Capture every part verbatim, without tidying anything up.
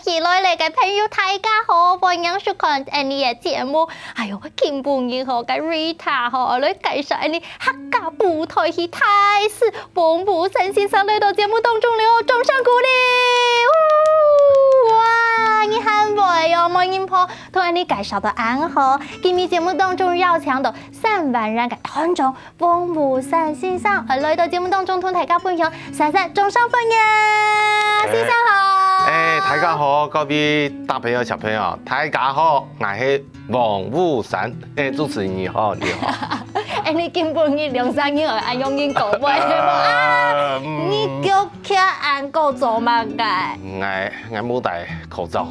起來咧，各位朋友，大家好，歡迎收看𠊎俚个節目。哎喲，今晡日吼，該Rita吼來介紹𠊎俚客家布袋戲大師黃武山先生來到節目當中了，掌聲鼓勵！哇，你還會哦，每人婆同𠊎俚介紹到恁好。今日節目當中邀請到三萬人个團長 黃武山先生，呃，來到節目當中同大家分享，先生掌聲歡迎，先生好。哎，大家好，各位大朋友、小朋友，大家好，𠊎係黃武山。哎，主持人你好，你好。哎，你今晡日兩三日愛恁樣認講話，係無啊？你腳徛恁高做麼个？𠊎𠊎無戴口罩。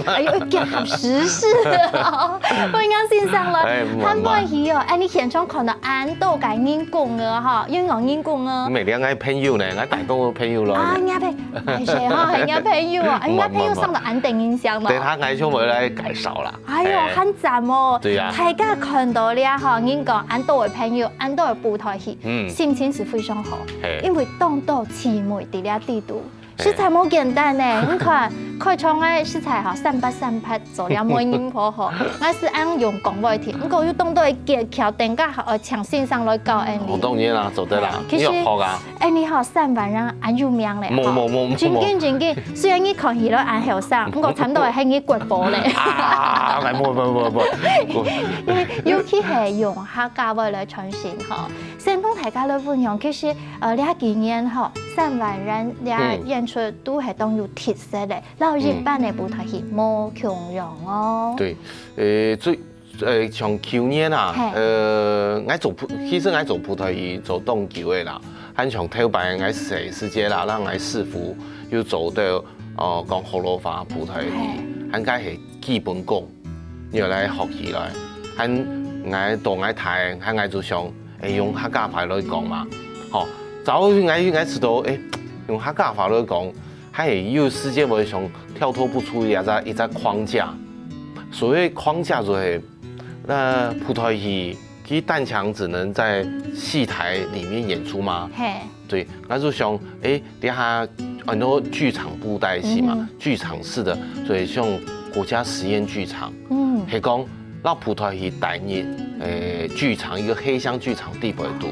哎喲，結合時事哦。歡迎先生了，哎，還歡喜哦。哎，你現場看到恁多个人講个哈，有人講个。每兩个朋友呢，𠊎帶个朋友來。啊，人家朋，哎，誰哈，人家朋友啊，人家朋友上到恁得人惜嘛。等下𠊎就會來介紹啦。哎喲，哎，很讚哦。對呀。大家看到了哈，人講恁多个朋友，恁多个布袋戲，嗯，心情是非常好，嘿，因為當多姊妹在這地肚。 實在無簡單呢。你看，開場个實在吼，三八三八做了媒人婆吼，𠊎係恁用講話聽，毋過有當多个技巧，等下吼，呃，請先生來教𠊎俚。哦，當然啦，做得啦，哎，其實，你有學啊？哎，你吼，三萬人恁有名咧，吼。無無無無無。真緊真緊，雖然你看起來恁後生，毋過差毋多會係你骨婆咧。啊，無無無無無。尤其係用客家話來傳承吼，先同大家來分享，其實 呃，這幾年吼，三萬人這演出都係當有特色个，摎一般个布袋戲無共樣哦。對，呃，最，呃，像舊年啊，嘿，呃，𠊎做布，其實𠊎做布袋戲做當久个啦，還像頭擺𠊎細時節啦，讓𠊎師傅有做到，哦，講學老話布袋戲，嘿，還該係基本功。 原來學起來，還𠊎到𠊎大，還𠊎就想，會用客家話來講嘛。吼，早𠊎𠊎知道，誒，用客家話來講，還有時間會想跳脫不出一隻一隻框架。所謂框架就係，那布袋戲，其實單強只能在戲台裡面演出嗎？嘿。 對，𠊎就想，誒，這下很多劇場布袋戲嘛，嗯，劇場式的，所以像國家實驗劇場，嗯，係講，摎布袋戲帶入，誒，劇場一個黑箱劇場地位肚，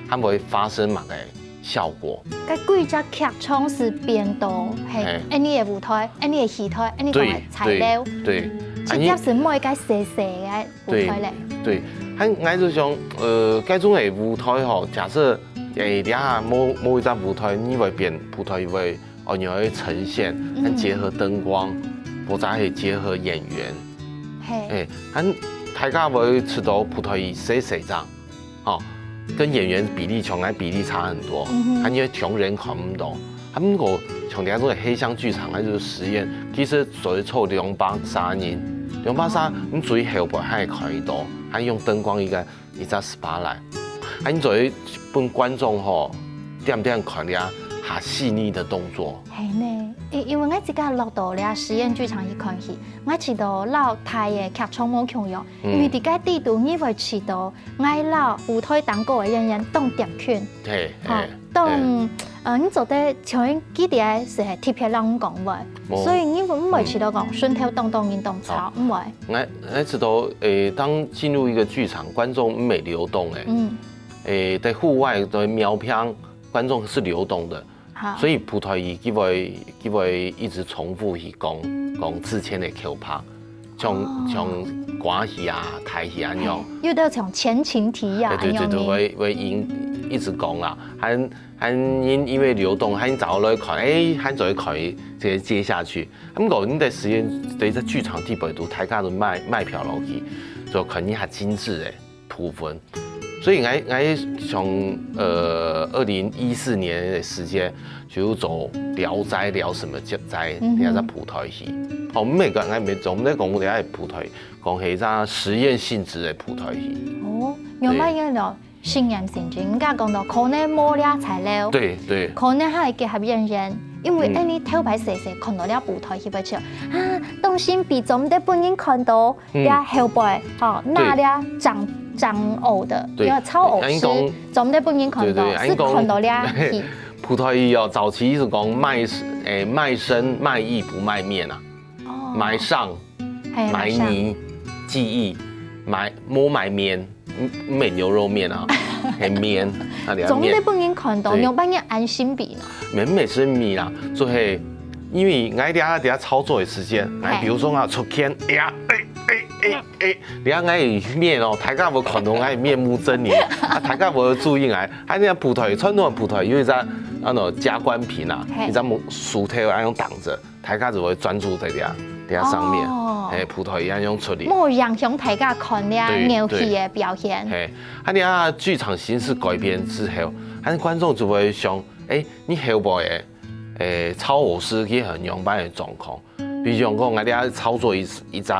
它會發生麼个效果？該規隻劇場係變到，係，嘿，恁樣个舞台，恁樣个戲台，恁樣个材料，對，對，直接係每一個細細个 舞台咧。對，還𠊎就想，呃，該種个舞台吼，假設，誒，這下無無一隻舞台，你會變布袋戲會，哦，你會呈現，還結合燈光，或者係結合演員，嘿，誒，還大家會知道布袋戲細細隻，吼，跟演員比例，像𠊎比例差很多，嗯哼，還因為窮人看毋到。 啊，毋過像這種黑箱劇場，還係實驗，其實所以湊兩百三人，兩百三，你最後背還可以到，還用燈光一個一隻spotlight，啊，你做得分觀眾吼，點點看這下細膩个動作。係呢，因因為𠊎自家落到這實驗劇場去看戲，𠊎試到摎大个劇場無共樣，因為在該裡肚你會試到，𠊎摎舞台頂高个演員當貼近。嘿，吼，嘿。 當，呃，你做得像佢个係特別摎人講話，無。所以你毋會試到講脣頭當當人當吵，毋會。𠊎𠊎知道，誒，當進入一個劇場，觀眾毋會流動誒，嗯，誒，在戶外的苗坪，觀眾是流動的，好，所以布袋戲佢會佢會一直重複去講講之前的口白，像像歌戲啊、台戲啊恁樣。有兜像前情提要，對對對對，恁樣呢。會會一一直講啦，還 還因因為流動，還早來看，誒，還做得看這個接下去。毋過你在實驗，在這劇場底背肚，大家都賣賣票落去，就看一下精緻的部分。所以𠊎𠊎從呃二零一四年的時間就做聊齋，聊什麼齋，嗯哼，聊在布袋戲。哦，每個人沒總在講聊布袋，講係一隻實驗性質的布袋戲。哦，有賣个咯。 實驗性質，人家講到可能無這材料，對對，可能還會結合演員，因為恁樣頭擺細細看到這布袋戲會笑，啊，當心被做毋得分人看到，這後背，吼，那這長長偶的，對，要超偶師，做毋得分人看到，對對，係看到這戲。普台語哦，早期係講賣，誒，賣身賣藝不賣面啊，哦，賣相、係，賣相。賣藝、技藝，賣，無賣面，毋，毋係牛肉麵啊，係面，啊，你愛面。總得分人看到，對。仰般个恁神秘呢？面毋係神秘啦，就係因為𠊎這下，這下操作个時間，哎，係。比如說啊，出現，哎呀，哎，哎，哎，哎，你看𠊎面哦，大家會看到𠊎面目猙獰，啊，大家會注意𠊎，還有普台，傳統个普台有一隻，啊，喏，加官品啊，係。一隻木，樹頭啊，用擋著。 大家就會專注在這，這上面，哦。哎，普台語恁樣處理。無影響大家看這，對，遊戲个表現。對。嘿，啊，你啊，劇場形式改變之後，啊，觀眾就會想，哎，你後背个，哎，操偶師佢係仰般个狀況？比如講，𠊎這操作一，一隻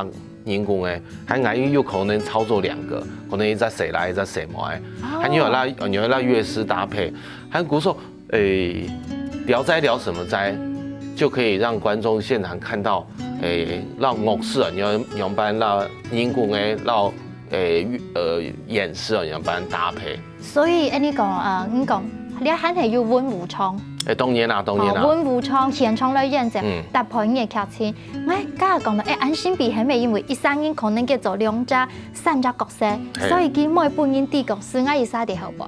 人公个，還𠊎有可能操作兩個，可能一隻細倈，一隻細妹，哦。還有啦，有啦樂師搭配，還故所 誒，聊齋聊什麼齋，就可以讓觀眾現場看到，誒，讓樂師啊，仰，仰般讓人公个，讓，誒，呃，演示啊，仰般搭配。所以，恁呢講，呃，你講，你還係有文武場。誒，當然啦，當然啦。哦，文武場現場來演奏，嗯。搭配你个劇情。𠊎剛剛講到，誒，恁神秘係毋係因為一儕人可能佢做兩隻 三隻角色，嘿。所以佢每本人知講，係𠊎一儕在後背。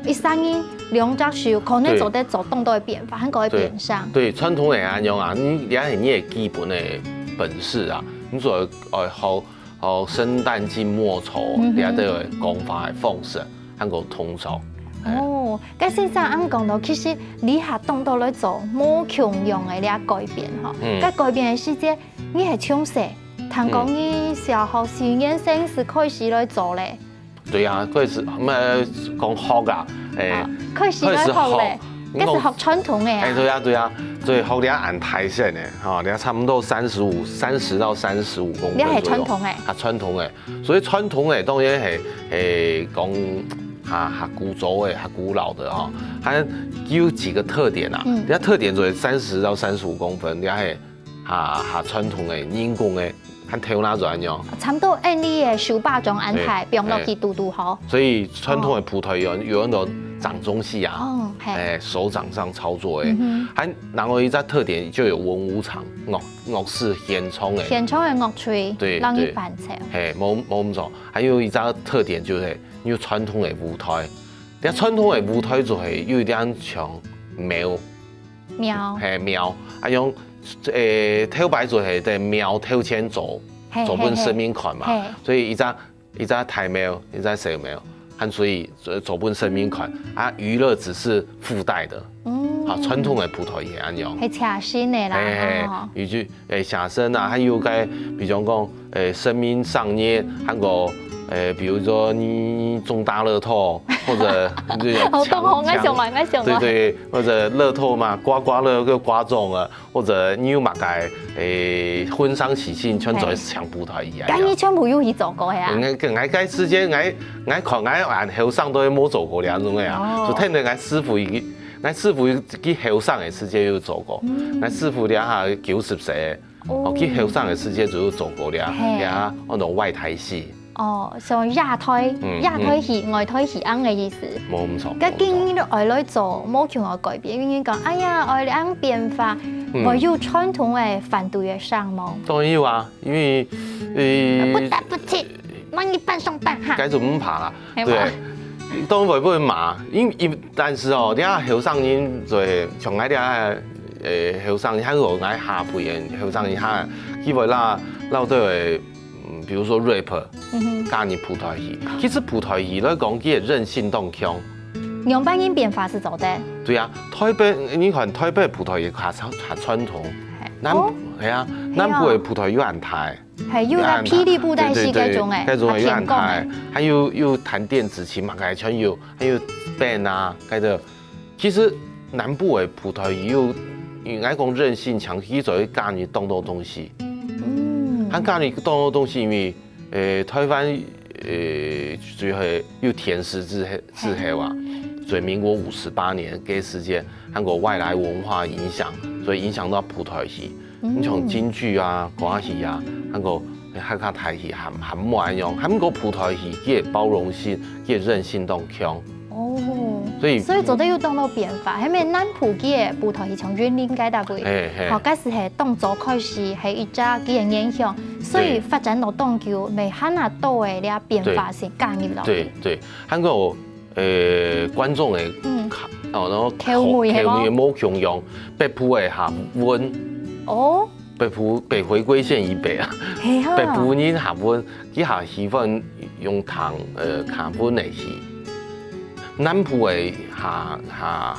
一儕人兩隻手，可能做得做當多个變化，還過會變相。對，傳統个恁樣啊，你，你係你个基本个本事啊，你做，呃，學，學生旦淨末丑，嗯哼。你這兜个講法个方式，還過動作。嘿。哦，該先生恁講到，其實這下當多來做無共樣个這改變吼，嗯。該改變个時節，你係從細 聽講你小學四年生時開始來做咧。對啊，開始，呃，講學啊，誒，啊，開始來學咧，開始學。該係學傳統个啊。誒，對啊，對啊，所以學了恁大細呢，吼，了差不多三十五，三十到三十五公分左右。你係傳統个？啊，傳統个，所以傳統个當然係，係講，啊，較古早个，較古老个吼，它有幾個特點啊，嗯。它特點就係三十到三十五公分，你係 下，下傳統个人工个，還頭那軟樣。差不多恁樣个手巴掌恁大，對，放落去堵堵好。嘿。所以傳統个普台語有，有很多掌中戲啊，哦，嘿。誒，手掌上操作个。嗯哼。還，然後一隻特點就有文武場，樂，樂師現場个。現場个樂隊，對，讓你伴奏。對。嘿，無，無毋著。還有一隻特點就係有傳統个舞台，這傳統个舞台就係有一點像廟。 廟。嘿，廟，啊，用，誒，頭擺就係在廟頭前做，嘿，做分神明看嘛。嘿，嘿。所以一隻，一隻大廟，一隻小廟，還所以做，做分神明看，啊，娛樂只是附帶的。嗯。啊，傳統个普台語係恁樣。係邪神个啦，嘿，嘿，吼。有句，誒，邪神啊，還有該，比如講，誒，神明生日，還過，誒，比如說你中大樂透，或者你就有好，講好，強，𠊎想嘛，𠊎想嘛。對，對，或者樂透嘛，刮刮樂就刮中了， 或者你有麼个，誒，婚喪喜慶，全做得像普台語啊。該你全部有去做過係啊？𠊎，𠊎該時節，𠊎，𠊎看𠊎恁後生都無做過這種个啊，哦。就聽著𠊎師傅佢，𠊎師傅佢後生个時節有做過，嗯。𠊎師傅這下九十歲，哦。哦，佢後生个時節就有做過這，嘿。這安到外台戲。 哦，像夜台，嗯，夜台戲、嗯。外台戲恁个意思。無毋著，該今日都愛來做無共个改變，因為講，哎呀，愛恁變化，嗯。會有傳統个反對个聲無？當然有啊，因為，呃，不打不起，萬一半上半下。該就毋怕啦，係嘛？對，當然會，會罵，因，因，但是哦，你看後生人就係像𠊎這，呃，後生人，還有𠊎下輩个後生人，佢會啦，摎對个 嗯，比如說rap，嗯哼。加入普台語。其實普台語來講，佢个韌性當強。仰般形變化係做得？對啊，台北，你看台北普台語較傳，較傳統。嘿。南，哦。係啊，係啊。南部个普台語又恁大。嘿，有該霹靂布袋戲該種个，對，對，對，該種个又恁大，啊，天公个。還有，有彈電子琴嘛，該全有，還有band啊，該個 其實南部个普台語有，應該講韌性強，佢就會加入當多東西。嗯。佢加入當多東西，因為，呃，台灣，呃，就係有天時之後，之後啊，嘿。所以民國五十八年該時間，還過外來文化影響，所以影響到普台語。 你像京劇啊、歌仔戲啊，還過客家台語還，還無恁樣，還過普台語，佢个包容性、佢个韌性當強。哦，哦，所以所以做得有當多變化，係毋係南部个舞台戲像雲林該搭位，嘿，嘿。吼，該時係當早開始係一隻个現象，所以對。發展到當久，乜還較多个這變化性加入落去。對，對，還過，呃，觀眾个嗯。看，哦，然後口味係無？口味無共樣，北部个較溫，哦。北部，北回歸線以北啊，係啊。北部人較溫，佢較喜歡用聽，呃，較溫个戲。南部个較，較，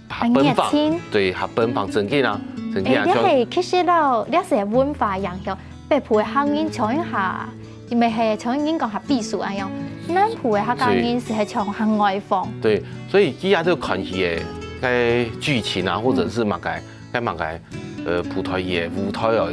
較奔放，很熱情。對，較奔放，正經啊，正經啊，哎，這係其實咯，這係文化影響，北部个客人像一下，因為係像人講較閉思恁樣，南部个客家人係像較外放。對，所以佢也就看戲个，該劇情啊，或者是麼个，該麼个，呃，舞台个舞台哦，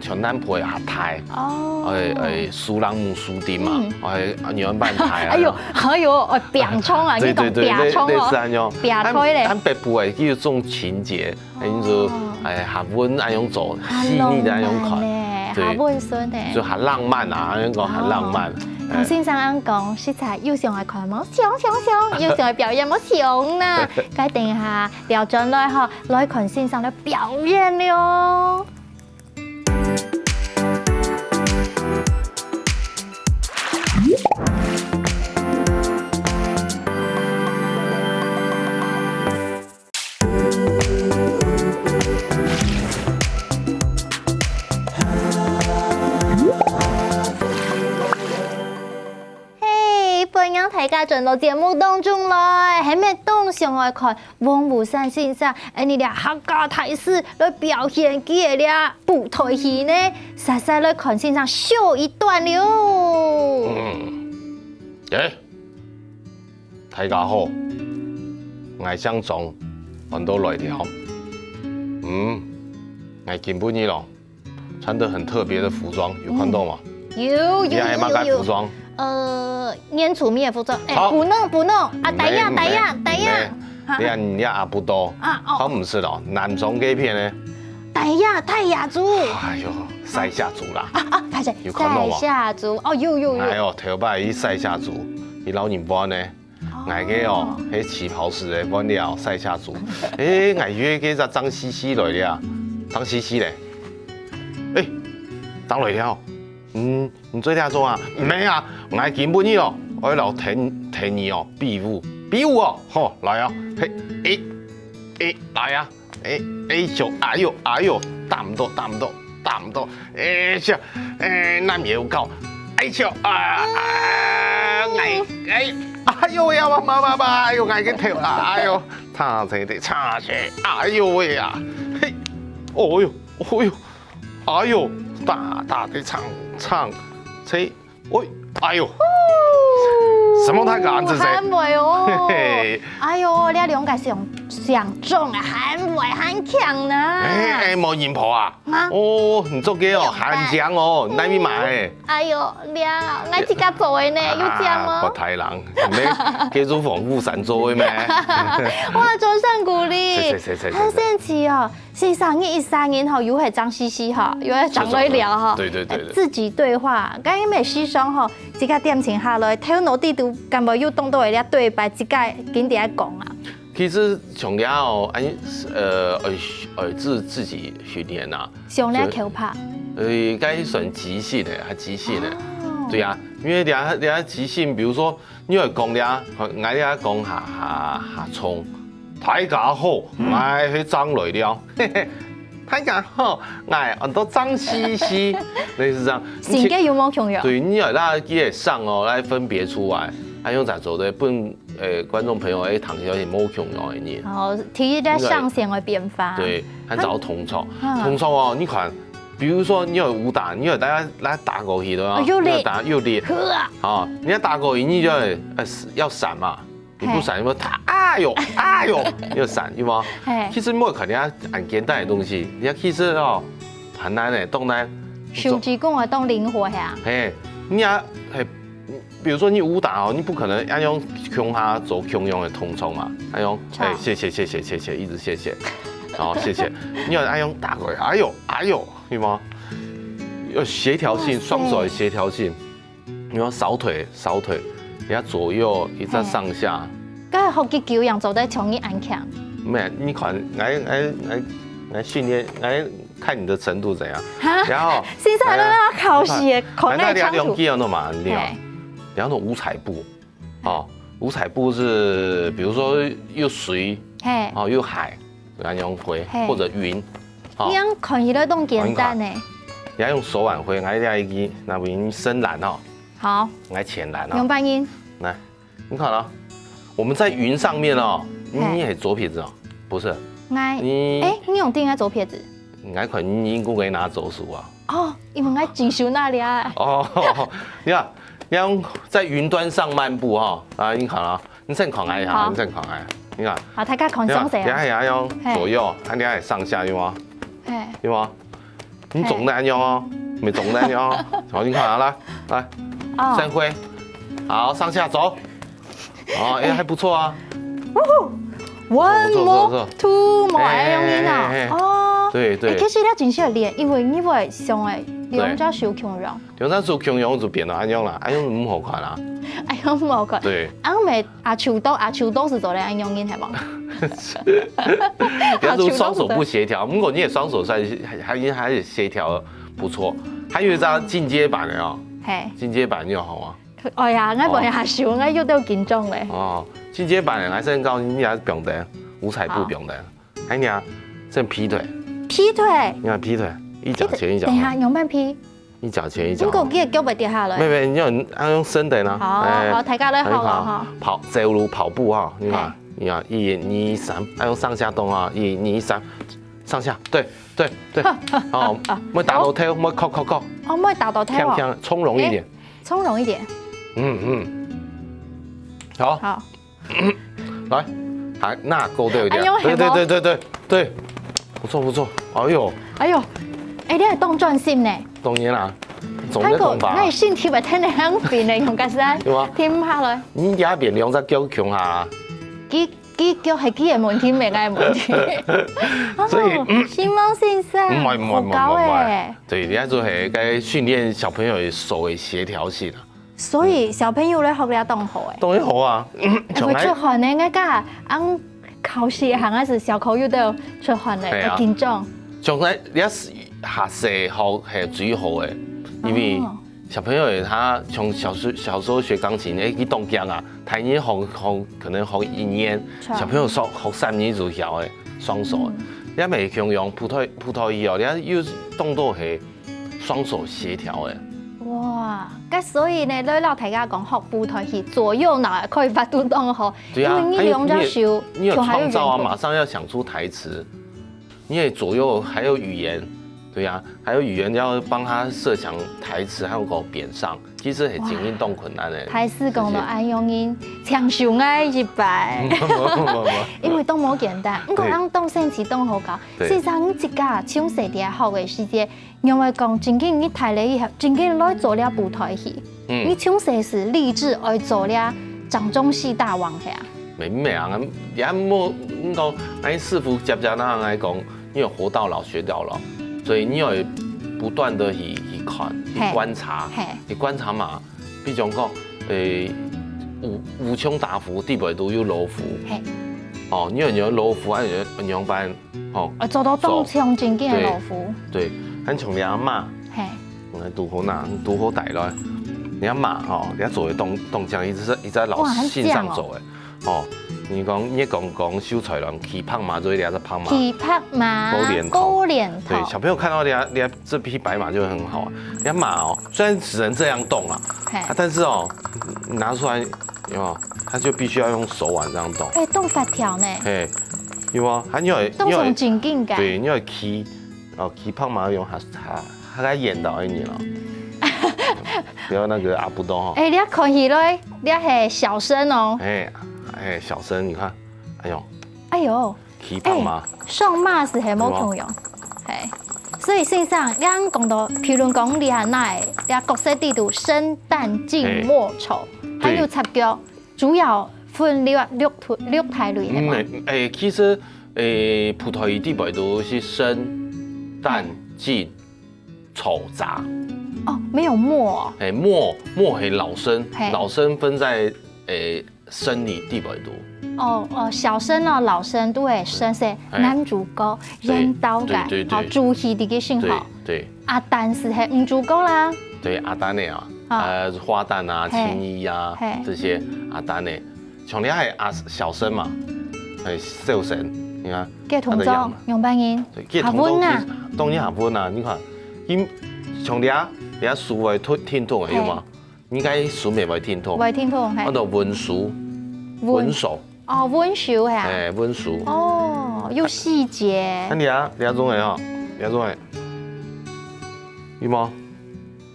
較，像南部个較大，哦。哎，哎，蘇朗姆書店嘛，嗯。哎，啊，兩萬台啊。哎喲，哎喲，哦，扁冲啊，對，你講對，對，扁冲哦，類，類似恁樣。扁推咧。咱，咱北部个，佢有種情節，哦。因此，哎，較溫恁樣做，較細膩个恁樣看。浪漫呢，對。較溫順呢。就較浪漫啊，恁樣講較浪漫。哦。哎。同先生恁講，實在有想愛看無？想，想，想，有想愛表演無？想啦。該等一下，調轉來吼，來看先生个表演了哦。 嘿，歡迎大家轉到節目當中來，係毋係當想愛看黃武山先生，恁呢這客家大師來表現佢个這舞台戲呢？煞煞來看先生秀一段了。嗯，欸，大家好，𠊎姓張，安到來了。嗯，𠊎今晡日咯， 穿得很特別的服裝，有看到嗎？嗯。有，有，你還有麼个服裝？有，有。呃，原住民的服裝。欸，好。布農，布農。啊，大雅，沒，大雅，沒，大雅。沒。哈？你看，你看阿布多。啊，哦。好，毋係咯，南庄該片呢？大雅，大雅族。哎喲，賽夏族啦。啊，啊，抱歉，有看到嗎？賽夏族。哦，有，有，有。哎喲，頭擺去賽夏族，去摎人搬呢。 𠊎个哦，係旗袍式个，換了賽夏族。欸，𠊎約該隻張西西來了，張西西咧？欸，張來了。嗯，你做這做啊？毋係啊，𠊎今晡日哦，愛摎天，天你哦，比武，比武哦，好，來啊，嘿，欸，欸，來啊。 欸，欸，笑，哎喲，哎喲，打毋到，打毋到，打毋到，欸，笑，欸，男有搞，哎笑，啊，啊，哎，哎，哎喲喂呀，媽，媽，媽，哎喲，𠊎个頭啊，哎喲，差些的，差些，哎喲喂呀，嘿，哦喲，哦喲，哎喲，大大的長，長，這 喂，哎喲，什麼大家恁仔細？還會哦。嘿嘿。哎喲，這兩個相，相撞啊，還會還強呢。欸，欸，無人婆啊？啊？哦，你做个哦，還靚哦，哪位買个？哎喲，這，𠊎自家做个呢，有靚無？啊，發大人，你該做黃武山做个咩？哇，掌聲鼓勵。謝謝，謝謝，謝謝。很神奇哦。 先生，你一儕人吼，又係張西西吼，又係張瑞聊吼，對，對，對，對。呃，自己對話，該每時常吼，自家恬靜下來，頭腦底肚敢會有當多个對白，自家緊在講啊？其實像這哦，恁，呃，愛，愛自，自己訓練啊。像這口拍。所以，呃，該算即興个，還即興个。哦。對啊，因為這，這即興，比如說， 你愛講這，𠊎這講下，下，下衝。大家好，𠊎係張瑞亮。嘿嘿，大家好，𠊎安到張西西，類似這樣。性格有無共樣？對，你愛拿佢个聲哦來分別出來，恁樣正做得分，呃，觀眾朋友會聽起來係無共樣个人。哦，第一个聲線个變化。對，還找同桌。嗯。同桌哦，你看， 比如說你有武打，你有大家來打過去的啊，哦，有力。你有打，有力。呵啊。哦，你要打過去，你就要，呃，要閃嘛，你不閃，你會打，哎喲，哎喲，你就閃，對嗎？嘿。其實莫看人家很簡單的東西，你要其實哦，很難的，當難。手指公啊，當靈活呀。嘿，你要，嘿，比如說你武打哦，你不可能要用共下做共樣的動作嘛，要用，好。哎，謝謝謝謝謝謝，一直謝謝，然後謝謝，你要要用打過去，哎喲哎喲，對嗎？要協調性，哇塞。雙手的協調性，你要掃腿掃腿，你要左右，一直上下。該學幾久樣做得像你恁強？無，你看，來來來來訓練，來看你的程度怎樣。哈，然後，先生，哎呀，你要考試耶，你看，考那个程度。反正你要用技能的嘛，你要，嘿。你要用五彩布，哦，五彩布是，比如說又水，嘿。哦，又海，然後用灰，嘿。或者雲，哦。你樣看起來當簡單呢。你要用手腕灰，來，來，來，那邊深藍哦。好。來淺藍哦。用半音。來，你看啊，我們在雲上面哦，你，嘿。你也左撇子哦，不是？哎，你，哎，你用定个左撇子。你還可能你應該拿左手啊。哦，因為我正手那裡啊。哦，你看，你要在雲端上漫步哈，啊，你看啊，你先看一下，好。你先看一下，你看。好，大家看詳細啊。你看，你看用，嘿。左右，啊，你看上下，有嗎？嘿。有嗎？你總得按樣哦，嘿。沒總得按樣哦。好，你看啊，來，來，哦。三回，好，上下走。哦，哎，還不錯啊。One 不錯，不錯，不錯。More, two more，哎，用音啊。嘿，嘿，嘿，嘿。哦。對，對。哎，其實你真適合練，因為你會想哎，兩隻手共樣。對。兩隻手共樣就變到按樣啦，按樣毋好看啦。哎呀，毋好看。對。啊，毋係阿秋刀，阿秋刀係做得按樣音，係無？你要是雙手不協調，不過你的雙手算是還，還，還是協調得不錯。還有一張進階版的哦，嘿。進階版就好啊。哎呀，𠊎本來還想，𠊎又都緊張咧。哦，進階版的，來，先教你，你也是不用的，五彩布不用的。好。還有啊，這劈腿。劈腿？你看劈腿，一腳前一腳後。等一下，仰般劈？一腳前一腳後。如果你的腳會跌下來。沒有，沒有，你用，要用伸的呢。好，哎，好，大家來學哦，你看，哈。跑，走路跑步哈，你看，哎。你看，一二三，要用上下動啊，一二三，上下，對，對，對。好，莫打到頭，莫扣，扣，扣。哦，莫打到頭哦。鏘，鏘，從容一點。哎，從容一點。嗯，嗯。好。好。來，還，那夠對一點。哎呦，對，對，係無？對，對，對，對。不錯，不錯。哎呦。哎呦，哎，你還當專心呢。當然啦，總在講吧。那你身體會天天很fit呢，用該時間有嗎？停下來。你也變兩隻腳共下啦。佢，佢腳係佢的問題，毋係𠊎的問題。所以，哦，承蒙先生，毋會，毋會，毋會，好高欸。毋會。對，人家就係該訓練小朋友的手的協調性啊。 所以小朋友咧學了當好欸。當然好啊，哎，從來會出汗呢，𠊎講，恁考試行還係小朋友都有出汗呢，哎呀。會緊張。從來你要是下細學係最好欸，因為哦。小朋友欸，他從小時，小時候學鋼琴，哎，佢當強啊，他已經學，學，可能學一年，是啊。小朋友學，學三年就曉欸，雙手欸。嗯。你還沒共樣，普通，普通哦，你還又動作係 雙手協調欸。哇，該所以呢，來摎大家講，學布袋戲，左右腦可以發動當好，對啊，因為你兩隻手，還有，你有，你有創造啊，馬上要想出台詞，你也左右還有語言，對啊，還有語言要幫他設想台詞，還有講變相，其實係真正當困難欸。哇，台詞講到恁容易，搶手𠊎一擺。無，無，無，無。因為都無簡單，毋過對。人當生趣當好搞。對。事實上，你自家從細在學个時節， 仰會講，正經你大了以後，正經來做了布袋戲。嗯。你從細係立志愛做了掌中戲大王，係啊？無，無啊，也無，你講，哎，師傅接接那來講，你有活到老學到老，所以你有不斷地去，去看，去觀察，嘿。嘿。去觀察嘛。比如講，誒，武，武松打虎，底背肚有老虎。嘿。哦，你有，你有老虎，啊，你有，你仰般 吼，哦，做到當像正經个老虎。對，對，還像你阿嬤，嘿。你拄好拿，拄好帶來。你阿嬤吼，你做个動，動作，一直，一直老哇，很像哦。身上做个。哦，你講，你講，講秀才郎，騎白馬，做一隻白馬。騎白馬，可憐頭。可憐頭。對，小朋友看到你啊，你啊，這匹白馬就很好啊。你阿嬤哦，雖然只能這樣動啊，嘿。啊，但是哦，拿出來 有沒有？他就必須要用手腕這樣動。哎，動法條呢？嘿，有啊，還有，動作很緊緊感。對，你要騎，哦，騎白馬用他，他，他在演導一你了。不要那個阿布多哈。哎，你要看起來，你要係小生哦。哎，哎，小生，你看，哎呦，哎呦，騎白馬。哎，上馬是很無共樣。有嗎？嘿，所以先生，你講到，譬如講，你還那，你角色裡肚生旦淨末丑，嘿，還有插角。 主要分六，六大，六大類，係無？嗯，誒，其實，誒，布袋戲底背肚係生、旦、嗯。淨、丑、雜。哦，沒有末哦。哎，末末係老生，嘿。老生分在哎生理第八度。哦哦，小生哦，老生都係生係嘿。男主角，對，鐮刀个，對對對。好，主戲个信號。對對。阿丹係係女主角啦。對，阿丹个啊，啊。呃，花旦啊、嘿。青衣啊嘿。这些阿丹个，像你还阿小生嘛，哎，小生，你看，个同桌，他的样子。样般人，对，个同桌，合文啊。当然合文啊，你看，因像你啊，你啊手会听听懂个有吗？嘿。应该手也会听懂。会听懂，嘿。那个文书，文文手。哦，文手嘿啊。哎，文书。哦，有细节。那你啊，你啊种个哈，你啊种个，有吗？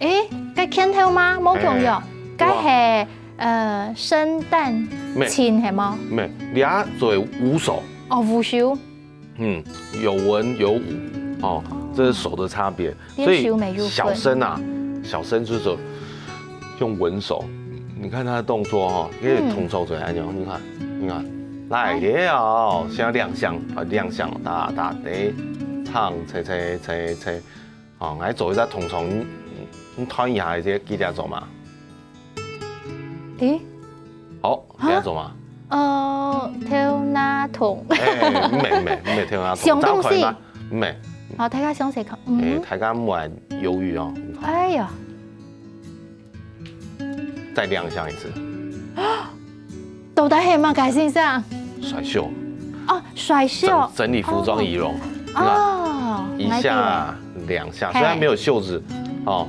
诶，该看透吗？无共样，哎，该系呃生旦没。青系吗？没，你啊做武手。哦，武手。嗯，有文有武，哦，这是手的差别。所以小生啊，小生就是用文手，你看他的动作哈，因为同手嘴按样，你看，你看，来了，先要亮相啊，亮相，哒哒得，唱，切切切切，哦，来做一下同手，你你弹一下这个吉他手嘛。诶，好，吉他手嘛。呃，头那痛。哎，没没没，头那痛，想东西。张开嘛，没。好，大家想想看，嗯。哎，大家莫犹豫哦。哎呀，再亮相一次。到底系么个先生？帅秀。哦，帅秀。整整理服装仪容。哦。你看，哦，一下两下，嘿。虽然没有袖子，哦，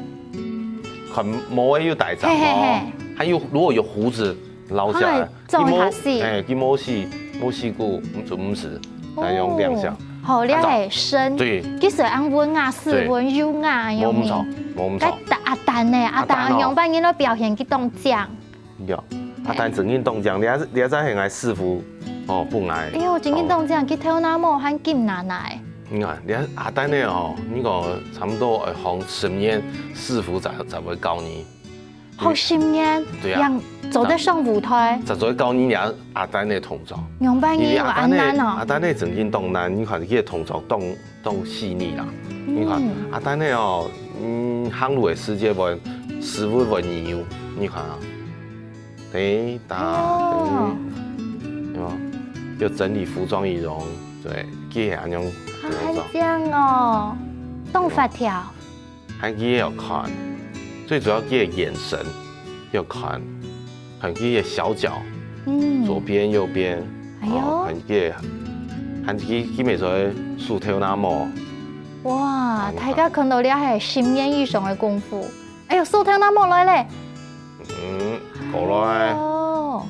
很模糊又带长嘿嘿嘿。哦，还有如果有胡子捞下来，哎， 装下去。佢無，哎，佢無試，無試過，就毋使來用亮相。哦，好，你還係生，對。其實恁文雅、斯文、優雅，有無？無毋錯，無毋錯。該阿丹呢？阿丹哦。阿丹仰般人來表現佢當靚？有，阿丹正經當靚，你還你還在很愛師傅哦，不愛。哎喲，正經當靚，佢頭那毛還金拿拿。你看，你看阿丹呢哦，你講差不多愛學十年，師傅才才會教你。 學十年，對啊。正做得上舞台。實在教你阿阿丹个動作。仰般个有恁難哦？因為阿丹个阿丹个正經當難，你看佢个動作當當細膩啦。你看，嗯。阿丹个哦，嗯，行路个時節會屎朏朏尿，你看啊，對，打，哦。對，有無？又整理服裝儀容，對，佢係恁樣動作。啊，還靚哦，當活跳。 還佢也要看，最主要佢个眼神要看，看佢个小腳，嗯。左邊右邊，哎喲。哦，看佢个，看佢佢每手个手頭那毛。哇，哎喲。大家看到這係十年以上个功夫。哎喲，手頭那毛來咧。嗯，過來。哦。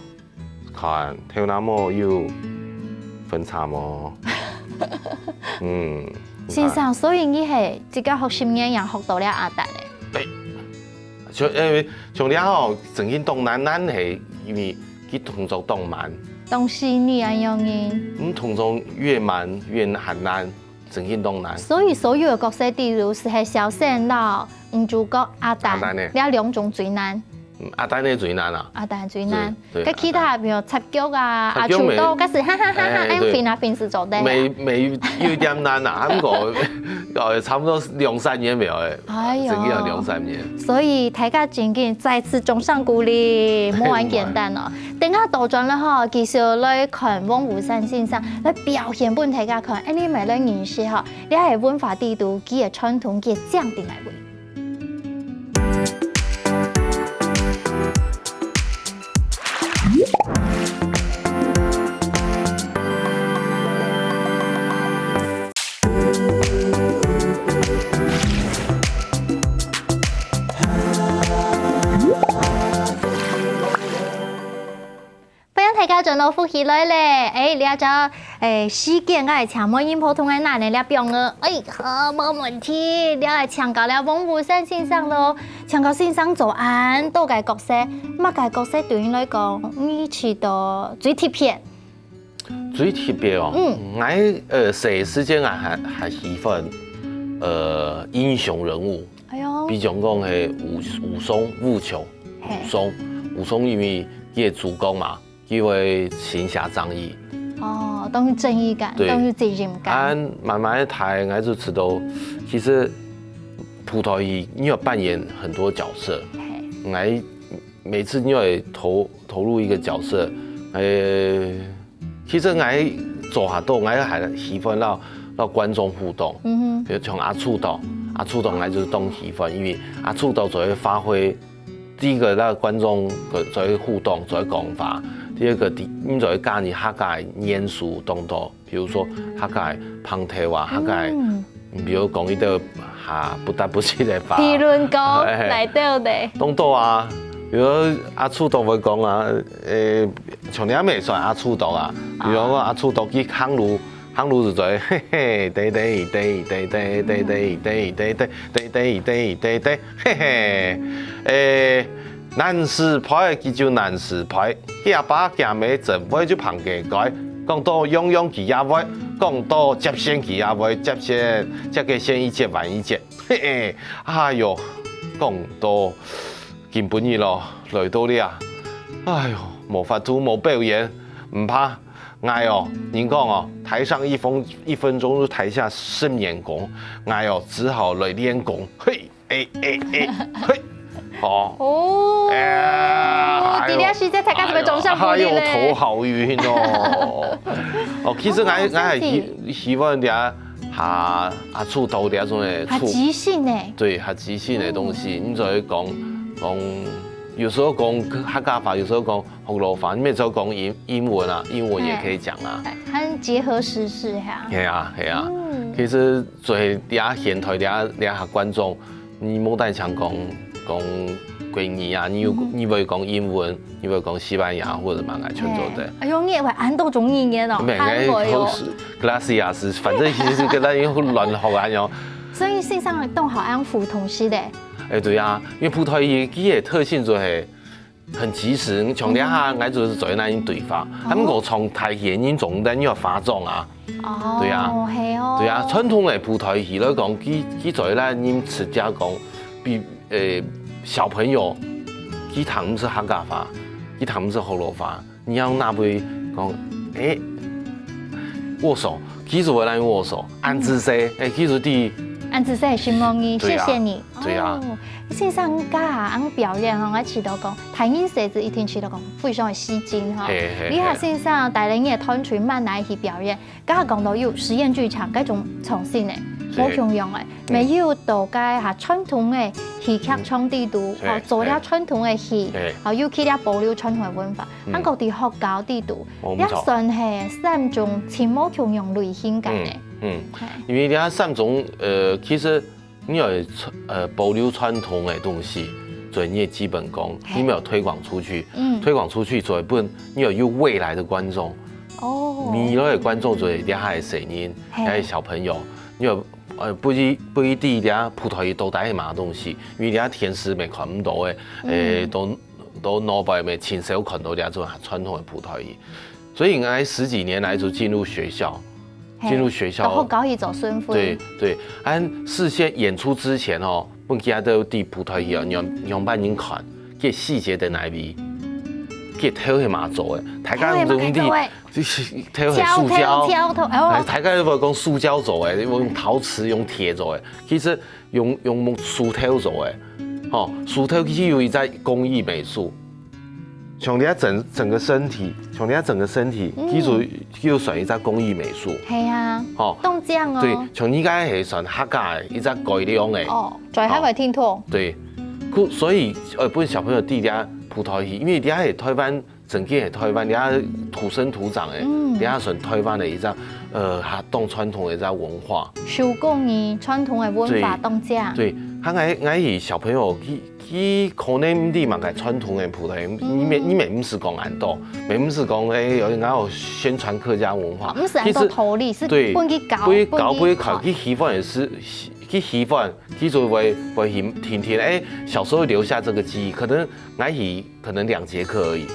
看，頭那毛有分叉無？嗯，你看。先生，所以你係自家學十年，也學到了阿丹个？對。像，因為像這吼，正經當難，難係因為佢動作當慢。當細膩恁樣个。嗯，動作越慢越還難，正經當難。所以所有个角色，例如係小生、老女主角、阿丹，阿丹呢？這兩種最難。 嗯，阿丹个最難啊。阿丹最難。對，對，該其他，阿丹。比如插腳啊、插腳無。阿樹刀，該係哈哈哈哈，哎，對。恁樣拚啊拚係做得啊。無，無有一點難啊，毋過，呃，差不多兩三年無誒，哎喲。正經有兩三年。所以大家正經再次掌聲鼓勵，無恁簡單哦。等下倒轉了吼，繼續來看王福山先生來表現分大家看，恁樣乜來認識吼，這係文化底肚，佢个傳統，佢个靚在哪位。 歡迎大家轉到福氣來了。哎，這隻，哎，時間，𠊎請問音波同𠊎拿來這邊哦。哎，好，無問題。這請教了王福山先生咯。請教先生做恁多个角色，麼个角色對你來講，你覺得最特別？最特別哦，嗯。𠊎，呃，細時節啊，還還喜歡，呃，英雄人物。哎喲。比如講係武武松、武松、嘿。武松，武松因為佢个主角嘛， 佢會行俠仗義。哦，當有正義感，對。當有責任感。恁慢慢个大，𠊎就知道，其實普通戲你要扮演很多角色，哎，每次你要投投入一个角色，哎，其实我做下到，我还喜欢到到观众互动，嗯哼，比如像阿处导，阿处导我就是当喜欢，因为阿处导就会发挥第一个让观众个做互动，做讲法，第二个第你就会教你客家个元素当多。 比如说客家个胖頭啊，客家个，嗯，比如講一个哈不得不去个話，評論講，哎，來到的，當多啊，比如阿處都會講啊，誒，像你也未算阿處都啊，比如講阿處都去行路，行路就在嘿嘿，得得得得得得得得得得得得得得得得，嘿嘿，誒。 難時牌佢就難時牌，佢阿爸佢阿姆真會就捧佢个，講到樣樣佢也會，講到接線佢也會接線，接个線一節還一節，嘿嘿，哎喲，講到今晡日咯，來到這，哎喲，無法度無表演，毋怕，𠊎哦，人講哦，台上一分一分鐘，台下十年功，𠊎哦，只好來練功，嘿。 哎哎哎，嘿，好。哦，哎呀，哎喲，這个時節大家係毋係掌聲鼓勵咧？哎喲，頭好暈哦。哦，其實𠊎，哦，𠊎還希，希望大家哈，啊，出道這種的，哈，出，即興呢。對，哈，即興的東西，嗯，你就會講，講，有時候講客家話，有時候講 學老話，你每次講英，英文啊，英文也可以講啊。哎，它結合時事哈。係啊，係啊。嗯。其實做這現代這，這下觀眾，你無單淨講，講國語啊，你有，嗯哼，你會講英文，你會講西班牙或者麼个全做得。哎，哎喲，你也會恁多種語言哦，沒，還會哦。哎，gracias，反正其實跟咱又亂學啊，喲。所以事實上，當好恁普通式的。哎，對啊，因為普通話佢个特性就係 很即時，像這下，嗯，𠊎就係做那種對話，哦，啊，毋過從大戲院中間又要化妝啊。哦，對啊，係哦。對啊，傳統个普通戲來講，佢，佢做那人直接講，比，呃，小朋友，佢聽毋識客家話，佢聽毋識學老話，你要那位講，誒，握手，其實我來握手，恁仔細，誒，其實第，恁仔細，承蒙你，對啊，謝謝你。 對啊。哦，先生，你家下恁表演吼，𠊎試著講，大人細子一定試著講非常个吸睛吼。係，係，你看先生帶領你个團隊慢慢去表演，剛剛講到有實驗劇場，該種創新个，係，無共樣个，係，沒有到該下傳統个戲劇場底肚，嗯，吼，係，做了傳統个戲，係，吼，又去了保留傳統个文化，嗯，還過在學校底肚，哦，毋錯。也算係三種盡無共樣類型个呢。嗯，嗯，係。因為這三種，呃，其實 你要傳，呃，保留傳統个東西，做你个基本功，嘿。你沒有推廣出去，嗯。推廣出去做一本，你要有未來的觀眾。哦。未來的觀眾就係這下个細人，嘿。這下个小朋友，你要，呃，不一，不一定這下普通話到底係麼个東西，因為這下電視乜看毋到个，嗯。誒，都，都腦袋乜盡少看到這種傳統个普通話。 所以𠊎十幾年來就進入學校，嘿，進入學校，然後搞一種身份。對，對，恁事先演出之前哦，分佢兜知普通戲哦，仰，仰般人看，該細節在哪位，該頭係麼个做个，大家頭係麼个做个？就係頭係塑膠，敲頭，敲頭，哦。哎，大家都會講塑膠做个，用陶瓷、用鐵做个，其實 用，用木梳頭做个，吼，梳頭其實有一隻工藝美術。像你整，整個身體，像你整個身體，嗯。其實就算一隻工藝美術。係啊，吼，當靚哦。對，像你該係算客家个一隻改良个。哦，最後个聽筒。對，故，所以，呃，分小朋友知這普通話，因為這係台灣 真个係台灣，這土生土長个，嗯。這算台灣个一隻，呃，較當傳統个一隻文化。手工藝傳統个文化當正。對，對，佢𠊎，𠊎以小朋友，佢，佢可能毋知麼个傳統个普通話，你乜，嗯。你乜毋使講恁多，乜毋使講，誒，𠊎要宣傳客家文化。毋使恁多道理，其實，係對，分佢搞，分佢搞，分佢看。分佢看，佢喜歡个係，佢喜歡，佢就會，會聽，聽聽，誒，小時候留下這個記憶，可能𠊎以 可能兩節課而已。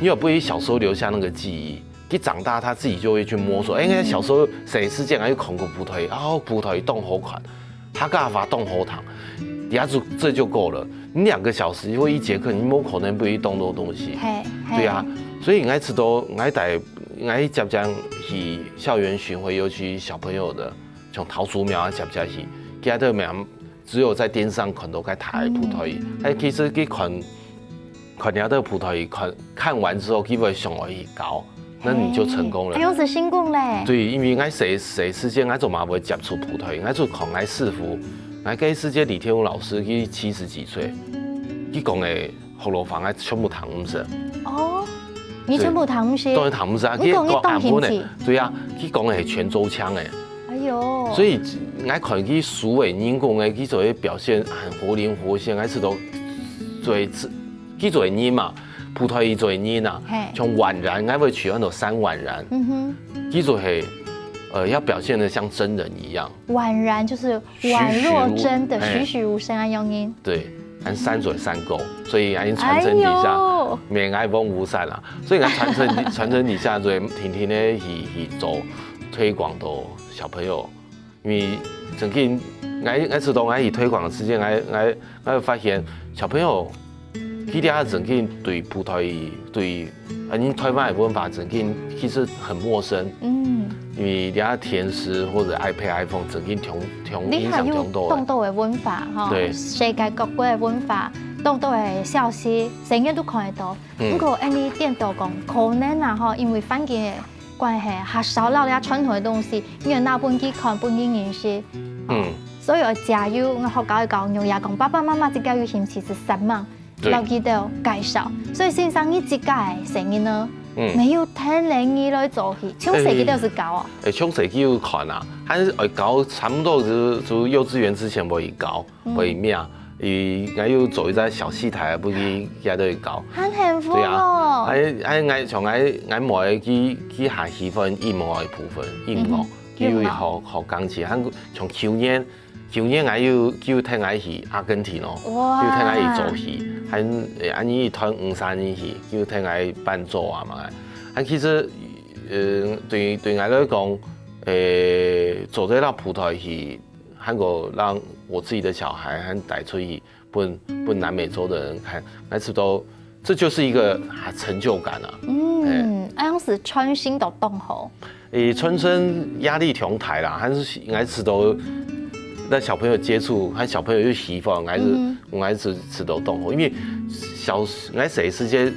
你有不會小時候留下那個記憶，佢長大他自己就會去摸索，哎，該小時候細時節啊，有看過普通話，啊，普通話當好看，客家話當好聽，這就，這就夠了。你兩個小時或一節課，你無可能不會當多東西。嘿，嘿。對啊，所以𠊎知道，𠊎帶，𠊎接接去校園巡迴，尤其小朋友的，像桃竹苗啊，接接去，佢兜乜只有在电视上看到个大个普陀椅。哎，其实去看，看了这个普陀椅，看，看完之后，基本上而已高，那你就成功了。哎，又是成功嘞。对，因为我学，学时间，我做嘛不会接触普陀椅，我就看我师傅，我个师姐李天武老师，佢七十几岁，佢讲个学楼房，我全部听毋识。哦，你全部听毋识？当然听毋识啊，你讲你当兴趣。对啊，佢讲个系泉州腔个。 哎呦，所以，𠊎看佢所有个人讲个，佢做个表现很活灵活现，𠊎知道，做个，佢做个人嘛，普陀椅做个人啊，嘿，像宛然，𠊎會取安到三宛然，嗯哼，佢就係，呃，要表现得像真人一样，宛然就是宛若真的，栩栩如生，栩栩如生啊，用音。对，俺三嘴三狗，所以俺传承底下，哎呦，免爱翁无善啦，所以俺传承，传承底下，所以天天呢，去，去做推广到小朋友，因为曾经，俺，俺知道俺去推广的时间，俺，俺，俺发现小朋友，佢哋曾经对普陀椅，对，嗯，台湾的文化曾经其实很陌生。嗯，因为人家电视或者iPad、iPhone曾经同，同影响同多的。你还有当多的文化哈，对，世界各国的文化，当多的消息，成日都看得到。嗯，不过，恁呢点到讲，可能啊哈，因为环境的 关系，較少留下传统个东西，因为拿分佢看，分佢认识。嗯，所以我加油，我学校个教育也讲，爸爸妈妈自家有兴趣是三忙，对，要记得介绍。所以先生，你自家个生意呢，嗯，没有天然你来做起，从细个都是教啊。哎，从细个有看啊，还是会教，差不多就，就幼稚园之前我已教。 为咩啊？佢，𠊎有做一只小戏台，分佢，佢都會搞。很幸福哦。對啊，還，還𠊎像𠊎，𠊎妹佢，佢還喜歡音樂个部分，音樂，嗯哼，佢有學，學鋼琴，還像舊年，舊年𠊎有，佢有帶𠊎去阿根廷哦，哇，佢有帶𠊎去做戲，還，誒，恁樣一團五三一去，佢有帶𠊎伴奏啊嘛。啊，其實，呃，對，對𠊎來講，誒，做得到普陀戲， 還有讓我自己的小孩還帶出去分，分南美洲的人看，來知道這就是一個，啊，成就感啊。嗯，恁樣是傳承到當好。誒，傳承壓力挺大啦，還是應該知道，讓小朋友接觸，和小朋友又喜歡，還是，嗯哼，我還是知道當好，因為小，我細時節，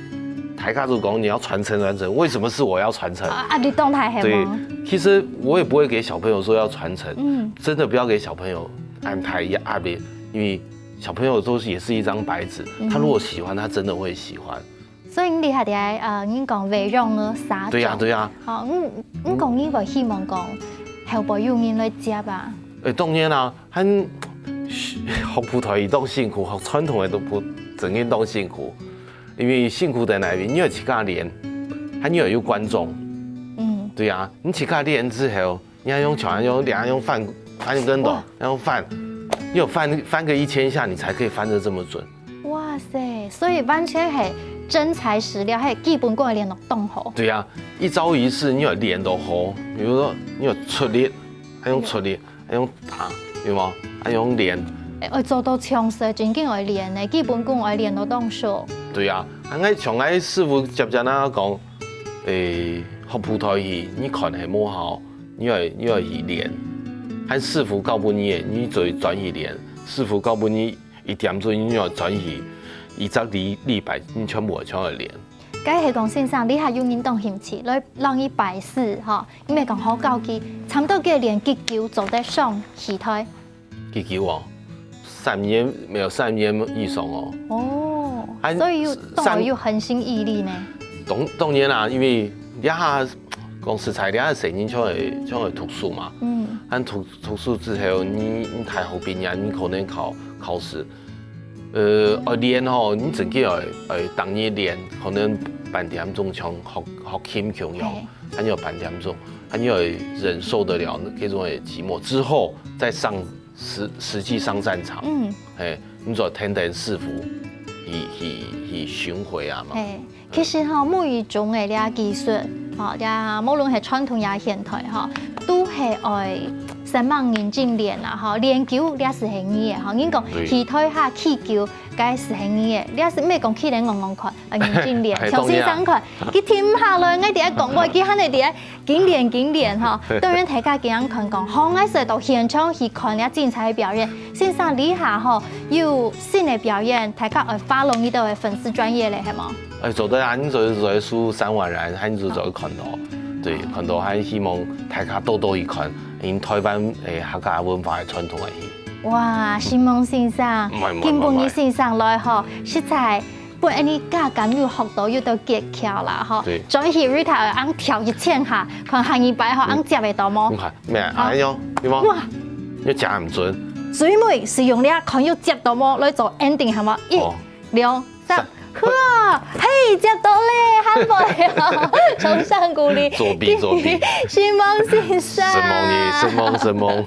大家都講你要傳承傳承，為什麼是我要傳承？啊，壓力當大係嗎？對，其實我也不會給小朋友說要傳承，嗯，真的不要給小朋友 安排壓力，因為小朋友都是也是一張白紙，嗯，他如果喜歡，他真的會喜歡。所以你還在，呃，你講培養个社長。對呀，對呀。哦，你，你講你會希望講後輩有人來接啊？誒，當然啦，還學普陀椅當辛苦，學傳統个都不，真个當辛苦，因為辛苦在哪邊？你要自家練，還要有觀眾。嗯，對呀，你自家練之後， 你要用腳，要用兩，要用翻，翻跟斗，哇，要用翻，你有翻，翻个一千下，你才可以翻得這麼準。哇塞，所以完全係真材實料，係基本功練到當好。對啊，一招一式你要練到好，比如說你要出力，還用出力，還用打，有無？還用練。誒，愛做到強勢，真正愛練呢，基本功愛練到當熟。對啊，啊，𠊎像𠊎師傅接接啊講，誒，學普陀戲，你看係無效， 你愛，你愛去練。還師傅教分你个，你就專去練。師傅教分你一點鐘，你愛專去一隻禮，禮拜，你全部愛全愛練。該係講先生，你還有運動興趣，來讓你拜師吼，你咪講好教佢，差不多幾年幾久做得上戲台？ 幾久哦？三年，沒有三年以上哦。哦，啊，所以又，上，當然又恆心毅力呢。當，當然啦，因為這下，講實在，這下細人就會，就會讀書嘛。嗯。啊讀，讀書之後，你，你大學畢業，你可能考，考試。呃，愛練吼，你真个愛，愛逐日練，可能半點鐘像學，學琴共樣。嘿。 還有半點鐘，還有忍受得了那種的寂寞，之後再上實，實際上戰場。嗯。嘿，你就跈等師傅去，去，去巡迴啊嘛。嘿，其實吼，木魚種个這技術，吼，這無論係傳統也現代吼，都係愛三萬認證連啦，吼，連久這就係你个，吼，人講對。去台下去久，該就係你个，這就毋係講去咧戇戇看，啊，認證連，哎，重新上看，佢停下來，𠊎在該講話，佢還在該緊練緊練，吼。當然大家今日看講，吼，𠊎就到現場去看這精彩个表演，先生這下吼，有新个表演，大家愛follow你兜个粉絲專頁咧，係無？哎，做得啊，你就，就係輸三萬人，你就，就會看到。對，看到，還希望大家多多去看，因為台灣，哎，客家文化个傳統个戲。哇，承蒙先生，毋會，毋會，今晡日先生來吼，實在分𠊎兜加減又學到又多技巧啦，吼。對。轉去Rita愛恁跳一千下，看下二擺吼，嗯。恁接得到無？你看，咩啊？好。哎喲，對無？哇。又夾毋準。最尾係用這看又接到無來做ending，好無？一、哦。兩、三。 哇，嘿，接到咧，還袂哦，掌聲鼓勵。作弊，作弊。承蒙先生。承蒙你，承蒙，承蒙。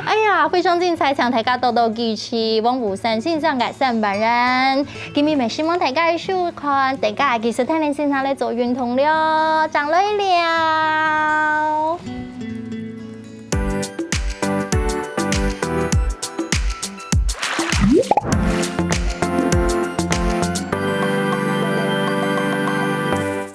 哎呀，非常精彩，請大家多多支持黃武山先生个三萬人。今日也承蒙大家个收看，大家其實聽先生來做運動了，正來尞。